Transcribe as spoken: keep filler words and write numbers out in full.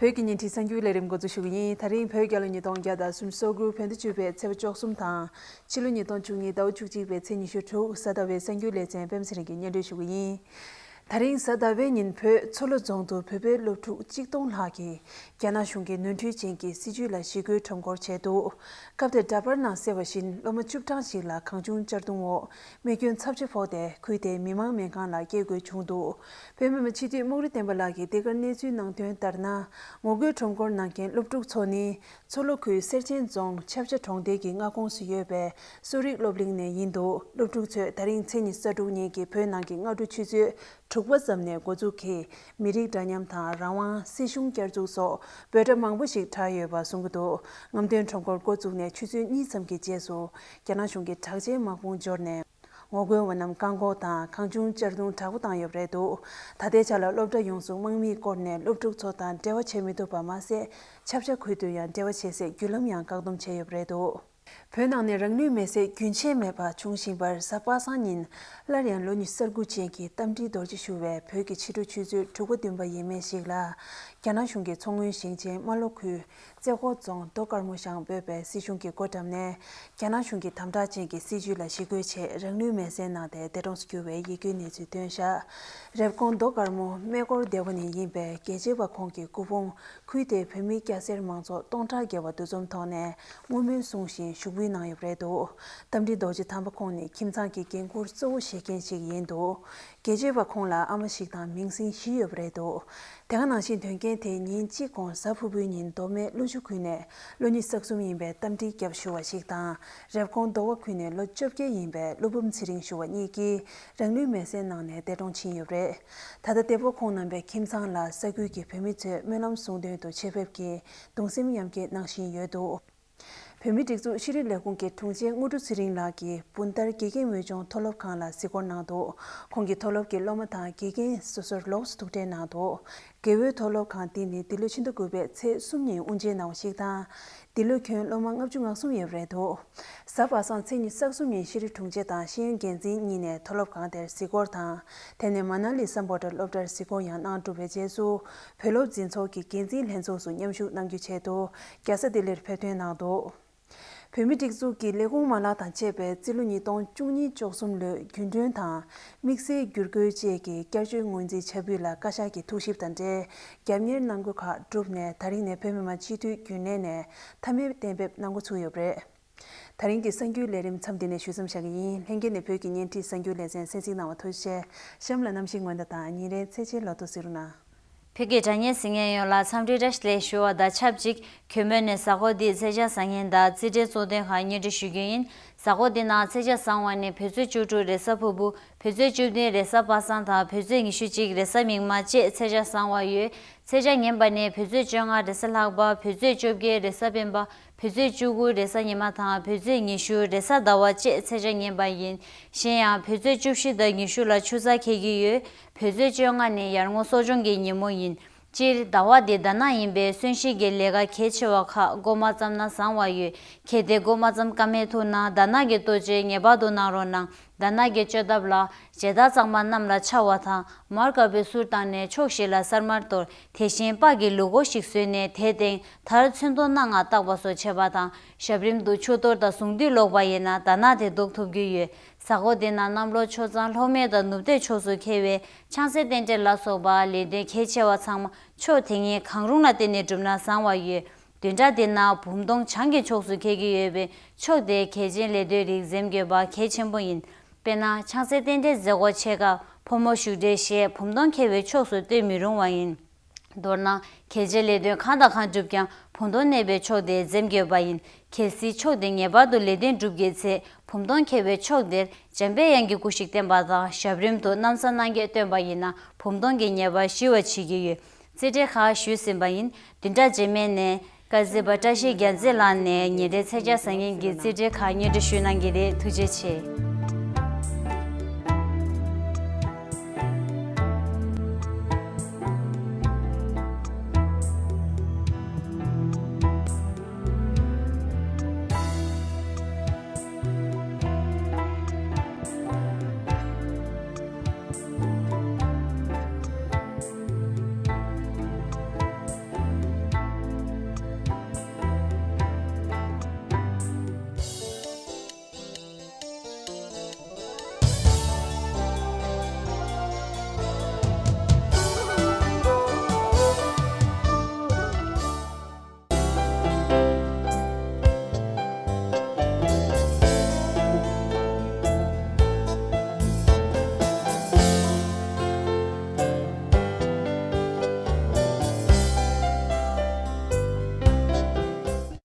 བོད་ཀྱི་བརྙན་འཕྲིན་གསར་འགྱུར་ལས་རིམ་འགོ་འཛུགས་ཞུ་གི་ཡིན། ད་རིང་བོད་རྒྱལ་ལོ་ཉིས་སྟོང་བརྒྱ་དང་སུམ་ཅུ་སོ་དགུ་བོད་ཟླ་བཅུ་པའི་ཚེས་པ་བཅུ་གསུམ་དང་། ཕྱི་ལོ་ཉིས་སྟོང་བཅུ་གཉིས་ཟླ་བ་བཅུ་གཅིག་པའི་ཚེས་ཉི་ཤུ་དྲུག་གཟའ་ཟླ་བའི་གསར་འགྱུར་ལེ་ཚན་པད་མ་ཚེ་རིང་གིས་སྙན་སྒྲོན་ཞུ་གི་ཡིན། ད་རིང་གཟའ་ཟླ་བའི་ཉིན་བོད་མཚོ་ལྷོ་རྫོང་དུ་བོད་པའི་སློབ་ཕྲུག་གཅིག་སྟོང་ལྷག་གིས་རྒྱ་ནག་གཞུང་གི་ནོར་འཁྲུལ་ཅན་གྱི་སྲིད་ཇུས་ལ་ཞི་རྒོལ་ཁྲོམ་སྐོར་བྱས་འདུག་སྐབས་དེར་འདྲ་པར་ནང་གསལ་བ་བཞིན་སློབ་མ་བཅུ་གྲངས་ཤིག་ལ་གང་བྱུང་གཅར་རྡུང་འོག་རྨས་སྐྱོན་ཚབས་ཆེ་ཕོག་སྟེ་ཁུལ་དེའི་མི་མང་སྨན་ཁང་ལ་སྐྱེལ་དགོས་བྱུང་འདུག་བོད་མི་མང་སྤྱི་འཐུས་རྨོག་རུས་བསྟན་པ་ལགས་ཀྱིས་འདི་གར་གནས་ཚུལ་གནང་དོན་ལྟར་ན། ངོ་རྒོལ་ཁྲོམ་སྐོར་གནང་མཁན་སློབ་ཕྲུག་ཚོ་ནི། མཚོ་ལྷོ་ཁུལ་གསེར་ཆེན་རྫོང་ཆབ་ཆ་གྲོང་རྡལ་གྱི་མངའ་ཁོངས་སུ་ཡོད་པའི་གསོ་རིག་སློབ་གླིང་ནས་ཡིན་འདུག་སློབ་ཕྲུག་ཚོས་ད་རིང་ཚེས་ཉི་ཤུ་རྩ་དྲུག་ཉིན་གྱི་བོད་ནང་གི་སྔ་དྲོ་ཆུ་ཚོད་དྲུག་པ་ཙམ་ནས་འགོ་འཛུགས་ཀྱིས་མི་རིགས་འདྲ་མཉམ་དང་རང་དབང་། སྲིད་གཞུང་བསྐྱར་འཛུགས་སོགས་འབོད་སྒྲ་མང་པོ་ཞིག་གྲགས་ཡོད་པ་གསུང་གི་འདུག་རྔམ་སྟོན་ཁྲོམ་སྐོར་འགོ་བཙུགས་ནས་ཆུ་ཚོད་གཉིས་ཙམ་གྱི་རྗེས་སུ་རྒྱ་ནག་གཞུང་གིས་དྲག་ཆས་དམག་དཔུང་འབྱོར་ནས། ངོ་རྒོལ་བ་རྣམས་བཀག་འགོག་དང་གང་བྱུང་གཅར་རྡུང་དྲག་པོ་བཏང་ཡོད་པ་རེད་འདུག་ད་ལྟའི་ཆ་ལ་སློབ་གྲྭ་ཡོངས་སུ་དམག་མིས་བསྐོར་ནས་སློབ་ཕྲུག་ཚོ་དང་འབྲེལ་བ་བྱེད་མི་ཐུབ་པ་མ་ཟད། ཆབ་ཆ་ཁུལ་དུ་ཡང་འབྲེལ་བ་བྱེད་སའི་བརྒྱུད་ལམ་ཡང་བཀག་སྡོམ་བྱས་ཡོད་པ་རེད་འདུག་བོད་ནང་ནས་རང་ལུས་མེར་སྲེག་རྒྱུན་ཆད་མེད་པར་བྱུང་བཞིན་པར། གཟའ་པ་སངས་ཉིན་སླར་ཡང་ལོ་ཉི་ཤུ་རྩ་དགུ་ཅན་གྱི་རྟ་མགྲིན་རྡོ་རྗེ་ཞུ་བའི་བོད་ཀྱི་ཕྱི་དྲོ་ཆུ་ཚོད་དྲུག་པ་བདུན་པ་ཡས་མས་ཤིག་ལ། རྒྱ་ནག་གཞུང་གིས་མཚོ་སྔོན་ཞིང་ཆེན་རྨ་ལྷོ་ཁུལ། རྩེ་ཁོག་རྫོང་རྡོ་དཀར་མོ་ཤང་འབོད་པའི་སྲིད་གཞུང་གི་སྒོ་འགྲམ་ནས། རྒྱ་ནག་གཞུང་གི་དམ་དྲག་ཅན་གྱི་སྲིད་ཇུས་ལ་ཞི་རྒོལ་ཆེད་རང་ལུས་མེར་སྲེག་གནང་སྟེ་འདས་གྲོངས་སུ་གྱུར་བའི་ཡིད་སྐྱོའི་གནས་ཚུལ་ཐོན་བཞག་རེབ་གོང་རྡོ་དཀར་མོ་སྨད་སྐོར་སྡེ་བ་ནས་ཡིན་པའི་རྒྱལ་གཅེས་པ་ཁོང་གི་སྐུ་ཕུང་ཁུལ་དེའི་བོད་མི་སྐྱ་སེར་མང་ཚོགས་སྟོང་ཕྲག་བརྒལ་བ་འདུ་འཛོམས་ཐོག་ནས་བསྔོ་སྨོན་གསུང་བཞིན་ཞུགས་འབུལ་གནང་ཡོད་པ་རེད་འདུག་རྟ་མགྲིན་རྡོ་རྗེ་དམ་པ་ཁོང་ནི་ཁྱིམ་ཚང་གི་འགན་འཁུར་གཙོ་བོ་བཞེས་མཁན་ཞིག་ཡིན་འདུག་རྒྱལ་གཅེས་པ་ཁོང་ལ་ཨ་མ་ཞིག་དང་མིང་སྲིང་བཞི་ཡོད་པ་རེད་འདུག་དེ་ག་ནང་བཞིན་དོན་རྐྱེན་དེ་ཉིན་གཅིག་གོང་གཟའ་ཕུར་བུའི་ཉིན་མདོ་སྨད་ཀླུ་ཆུ་ཁུལ་ནས་ལོ་ཉི་ཤུ་རྩ་གསུམ་ཡིན་པའི་རྟ་མགྲིན་སྐྱབས་ཞུ་བ་ཞིག་དང་། རེབ་གོང་མདོ་བ་ཁུལ་ནས་ལོ་བཅོ་བརྒྱད་ཡིན་པའི་ཀླུ་འབུམ་ཚེ་རིང་ཞུ་བ་གཉིས་ཀྱིས་རང་ལུས་མེར་སྲེག་གནང་ནས་འདས་གྲོངས་ཕྱིན་ཡོད་པ་རེད། ད་ལྟ་འདས་པོ་ཁོང་རྣམ་པའི་ཁྱིམ་ཚང་ལ་ས་ཁུལ་གྱི་བོད་མི་ཚོས་སྨོན་ལམ་གསུང་དོན་དུ་ཆེད་ཕེབས་ཀྱིས་གདུང་སེམས་མཉམ་སྐྱེད་གནང་བཞིན་ཡོད་འདུག་བོད་མིའི་སྒྲིག་འཛུགས་ཤེས་རིག་ལས་ཁུངས་ཀྱི་དྲུང་ཆེ་དངོས་གྲུབ་ཚེ་རིང་ལགས་ཀྱིས་སྦུན་ཐར་དགེ་རྒན་འོས་སྦྱོང་མཐོ་སློབ་ཁང་ལ་གཟིགས་སྐོར་གནང་འདུག་ཁོང་གིས་མཐོ་སློབ་ཀྱི་སློབ་མ་དང་དགེ་རྒན་སོ་སོར་ལོགས་སུ་ཐུག་འཕྲད་གནང་འདུག་དགེ་འོས་མཐོ་སློབ་ཁང་འདི་ནི་འདི་ལོའི་ཕྱི་ཟླ་དགུ་པའི་ཚེས་གསུམ་ཉིན་དབུ་འབྱེད་གནང་བ་ཞིག་དང་། འདི་ལོའི་ཁྱོན་སློབ་མ་ལྔ་བཅུ་ང་གསུམ་ཡོད་པ་རེད་འདུག་གཟའ་པ་སངས་ཚེས་ཉི་ཤུ་རྩ་གསུམ་ཉིན་ཤེས་རིག་དྲུང་ཆེ་དང་ཤེས་ཡོན་འགན་འཛིན་གཉིས་ནས་མཐོ་སློབ་ཁང་དེར་གཟིགས་སྐོར་དང་། དེ་ནས་མ་ན་ལི་སམ་བྷོ་ཊ་སློབ་གྲྭར་གཟིགས་སྐོར་ཡང་གནང་གྲུབ་པའི་རྗེས་སུ། བོད་སློབ་འཛིན་ཚོགས་ཀྱི་འགན་འཛིན་ལྷན་ཚོགས་སུ་མཉམ་ཞུགས་གནང་རྒྱུའི་ཆེད་དུ་རྒྱལ་ས་ལྡི་ལིར་ཕེབས་ཐོན་གནང་འདུག་བོད་མིའི་སྒྲིག་འཛུགས་ཀྱི་ལས་ཁུངས་མ་ལག་དང་བཅས་པས་རྩིས་ལོ་ཉིས་སྟོང་བཅུ་གཉིས་བཅུ་གསུམ་ལོའི་རྒྱུན་གྲོན་དང་། དམིགས་བསལ་བསྒྱུར་བཀོད་བཅས་ཀྱི་བསྐྱར་བཅོས་ངོས་འཛིན་བྱ་འབུལ་ལ་བཀའ་ཤག་གི་ཐུགས་ཞིབ་དང་འབྲེལ་རྒྱབ་གཉེར་གནང་དགོས་ཁག་བསྒྲུབས་ནས་ད་རིང་ནས་བོད་མི་མང་སྤྱི་འཐུས་རྒྱུན་ལས་ནས་མཐའ་མའི་གཏན་འབེབས་གནང་འགོ་ཚུགས་ཡོད་པ་རེད། ད་རིང་གི་གསར་འགྱུར་ལས་རིམ་མཚམས་འདི་ནས་ཞུ་མཚམས་བཞག་གི་ཡིན། ལྷན་རྒྱས་ནས་བོད་ཀྱི་བརྙན་འཕྲིན་གསར་འགྱུར་ལེ་ཚན་གསན་གཟིགས་གནང་བར་ཐུགས་རྗེ་ཆེ། གཤམ་ལ་གནམ་གཤིས་སྔོན་བརྡ་དང་ཉིན་རེའི་ཚེས་ཆའི་ལོ་ཐོ་གཟིགས་རོགས་གནང་། བོད་ཀྱི་དྲ་བརྙན་གཟིགས་མཁན་ཡོངས་ལ་འཚམས་འདྲི་བཀྲ་ཤིས་བདེ་ལེགས་ཞུ་བ་དང་ཆབས་ཅིག་གུས་མོ་ནས་གཟའ་འཁོར་འདིའི་ཚེས་ཆ་གསར་བརྙན་དང་རྩིས་འབྲས་གཙོ་དོན་ཁག་སྙན་སྒྲོན་ཞུ་རྒྱུ་ཡིན། གཟའ་འཁོར་འདི་ནང་ཚེས་ཆ་བཟང་བ་ནི་བོད་ཚེས་བཅུ་དྲུག་རེས་གཟའ་ཕུར་བུ། བོད་ཚེས་བཅུ་བདུན་རེས་གཟའ་པ་སངས་དང་བོད་ཚེས་ཉི་ཤུ་གཅིག་རེས་གཟའ་མིག་དམར་བཅས་ཚེས་ཆ་བཟང་བ་ཡོད། ཚེས་ཆ་ངན་པ་ནི་བོད་ཚེས་བཅོ་ལྔ་རེས་གཟའ་ལྷག་པ། བོད་ཚེས་བཅོ་བརྒྱད་རེས་གཟའ་སྤེན་པ། བོད་ཚེས་བཅུ་དགུ་རེས་གཟའ་ཉི་མ་དང་བོད་ཚེས་ཉི་ཤུ་རེས་གཟའ་ཟླ་བ་བཅས་ཚེས་ཆ་ངན་པ་ཡིན། གཞན་ཡང་བོད་ཚེས་བཅུ་བཞི་དང་ཉི་ཤུ་ལ་ཆུ་ཚགས་འཁེལ་གྱི་ཡོད། བོད་ཚེས་བཅོ་ལྔ་ནི་ཡར་ངོ་གསོ་སྦྱོང་གི་ཉིན་མོ་ཡིན། སྤྱིར་ཟླ་བ་འདི་ཟླ་ནག་ཡིན་པས་གསོན་གཤིན་གྱི་ལས་ཀ་གལ་ཆེ་བ་ཁག་འགོ་མ་བརྩམས་ན་བཟང་བ་ཡོད། གལ་ཏེ་འགོ་མ་བརྩམས་ཀ་མེད་ཐུག་ན་ཟླ་ནག་གི་གཏོ་བཅོས་ངེས་པར་དུ་གནང་རོགས་གནང་། ཟླ་ནག་གི་བཅོས་ཐབས་ལ། བྱེ་ཐག་གཙང་མ་གནམ་ལ་འཕྱར་བ་དང་། མར་དཀར་པོའི་གསུར་བཏང་ནས་ཕྱོགས་བཞི་ལ་སར་མར་གཏོར། དེ་བཞིན་སྤགས་ཀྱི་ལུག་མགོ་ཞིག་བཟོས་ནས་དེའི་སྟེང་དར་ཚོན་མདོག་སྣ་ལྔ་བཏགས་པ་སོགས་བྱེད་པ་དང་། ཞབས་རིམ་དུ་ཆུ་གཏོར་དང་གཟུངས་འདུས་ལོག་པ་ཡིན་ན་ཟླ་ནག་དེ་ཟློག་ཐུབ་ཀྱི་ཡོད། གཟའ་འཁོར་འདི་ན་གནམ་ལོ་ཆུ་གཙང་ལྷོ་སྨད་དང་ནུབ་བསྟོད་ཕྱོགས་སུ་འཁེལ་བའི་ཆང་སའི་རྟེན་འབྲེལ་ལ་སོགས་པ་ལས་དོན་གལ་ཆེ་བ་ཚང་མ་ཕྱོགས་དེ་གཉིས་གང་རུང་ལ་བརྟེན་ནས་བསྒྲུབས་ན་བཟང་བ་ཡོད། བདུན་ཕྲག་འདི་ན་བུམ་སྟོང་བྱང་གི་ཕྱོགས་སུ་འཁེལ་གྱི་ཡོད་པས་ཕྱོགས་དེའི་གལ་ཆེན་ལས་དོན་རིགས་འཛེམ་དགོས་པ་གལ་ཆེན་པོ་ཡིན། དཔེར་ན་ཆང་སའི་རྟེན་འབྲེལ་མཛད་སྒོ་ཆེ་ཁག་ཕོ་མོ་བཞུགས་གྲལ་ཞེས་བུམ་སྟོང་འཁེལ་བའི་ཕྱོགས་སུ་སྟོན་མི་རུང་བ་ཡིན། མདོར་ན་གལ་ཆེའི་ལས་དོན་གང་དང་གང་བསྒྲུབ་ཀྱང་བུམ་སྟོང་གནས་པའི་ཕྱོགས་དེ་འཛེམ་དགོས་པ་ཡིན། གལ་སྲིད་ཕྱོགས་དེ་ངེས་པར་དུ་ལས་དོན་སྒྲུབ་དགོས་ཚེ་བུམ་སྟོང་འཁེལ་བའི་ཕྱོགས་དེར་འཇམ་པའི་དབྱངས་ཀྱི་སྐུ་ཞིག་བསྟན་པ་དང་ཞབས་རིམ་དུ་གནམ་ས་སྣང་བརྒྱད་བཏོན་པ་ཡིན་ན་བུམ་སྟོང་གི་ཉེས་པ་ཞི་བར་བྱེད་ཀྱི་ཡོད། རྩིས་འབྲས་ཁག་ཞུས་ཟིན་པ་ཡིན། བདུན་ཕྲག་རྗེས་མའི་ནས་དཀར་མཛེས་པ་བཀྲ་ཤིས་རྒྱལ་མཚན་ལགས་ནས་ཉིན་རེའི་ཚེས་ཆ་གསར་བརྙན་གྱི་རྩིས་འབྲས་ཁག་སྙན་སྒྲོན་ཞུ་གནང་གི་རེད། ཐུགས་རྗེ་ཆེ།